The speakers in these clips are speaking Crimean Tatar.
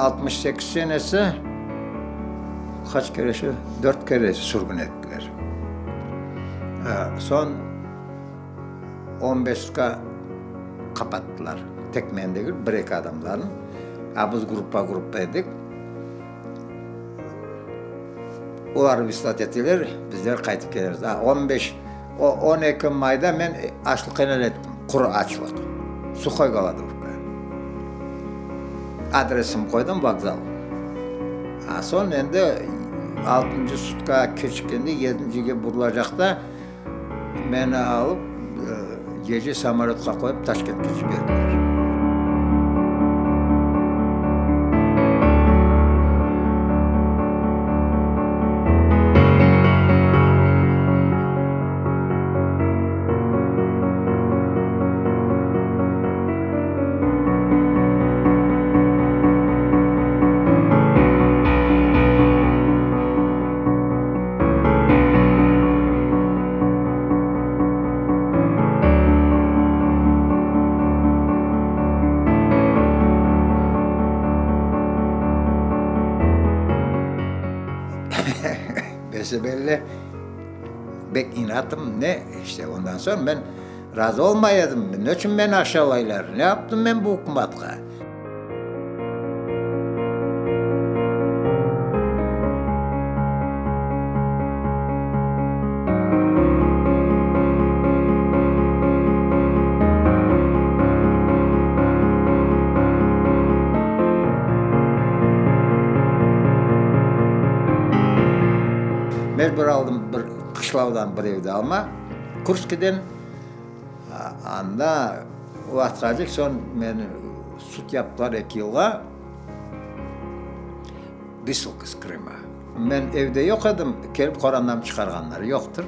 68 senesi qaç kere şu, dört kere sürgün ettiler. Soñ on beş sutka qapattılar. Tek meni degil, bir eki adamlarnı. A biz gruppa gruppa edik. Olar vıslat eteler, bizler qaytıp kelemiz. A on beş, on eki mayda men açlıq ilân ettim, quru açlıq, suhoy golodovka. Adresim qoydım, vokzal. A soñ endi altıncı sutka keçkende, yedincige burulacaqta meni alıp, gece samolötqa qoyıp Taşkentke ciberdiler. Bese-belli, bek inatım, ne, işte, ondan soñ men razı olmay edim, ne içün meni aşalaylar, ne yaptım men bu ükümatqa? Mecbur aldım bir qışlavdan bir evde alma, Kurskiden. Anda vaqtqacıq soñ meni sud yaptılar eki yılğa, vısılka iz Krıma. Men evde yoq edim, kelip qorantamnı çıqarğanlar yoqtır.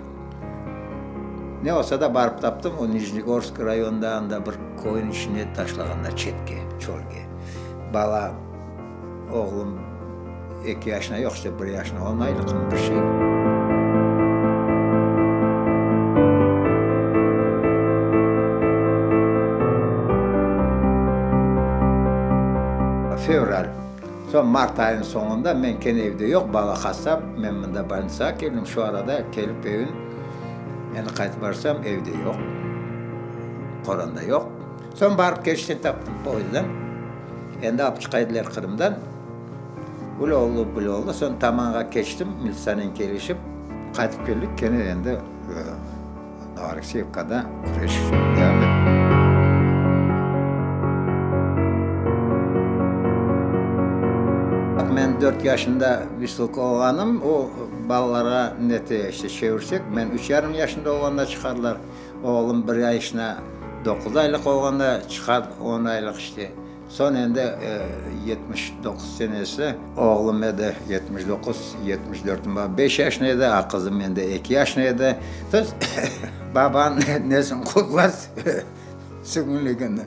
Ne olsa da barıp taptım, o Nijnegorsk rayonında anda bir köyniñ içine taşlağanlar, çetke, çölge. Bala, oğlum eki yaşına, yoq işte bir yaşına, on aylıqmı bir şey. Fevral. Soñ mart ayınıñ soñunda men kene evde yoq, bala hasta, men mında bolnitsağa keldim, şu arada kelip evim, endi qaytıp barsam, evde yoq, qoranda yoq. Soñ barıp keçten taptım poyezdden, endi alıp çıqa ediler Qırımdan, öyle oldı, böyle oldı, soñ Tamanğa keçtim, militsanen kelişip, qaytıp keldik, kene endi Novoalekseyevkada küreş devam etti. Men dört yaşında vısılka olğanım, o balalarğa nete işte çevirsek, men üç yarım yaşında olğanda çıqardılar, oğlum bir yaşına doquz aylıq olğanda çıqardı, on aylıq işte. Soñ endi 79 senesi, oğlum edi 79, 74 beş yaşında edi, a qızım endi eki yaşında edi. Biz babanıñ nesin quvdılar, sürgünligini.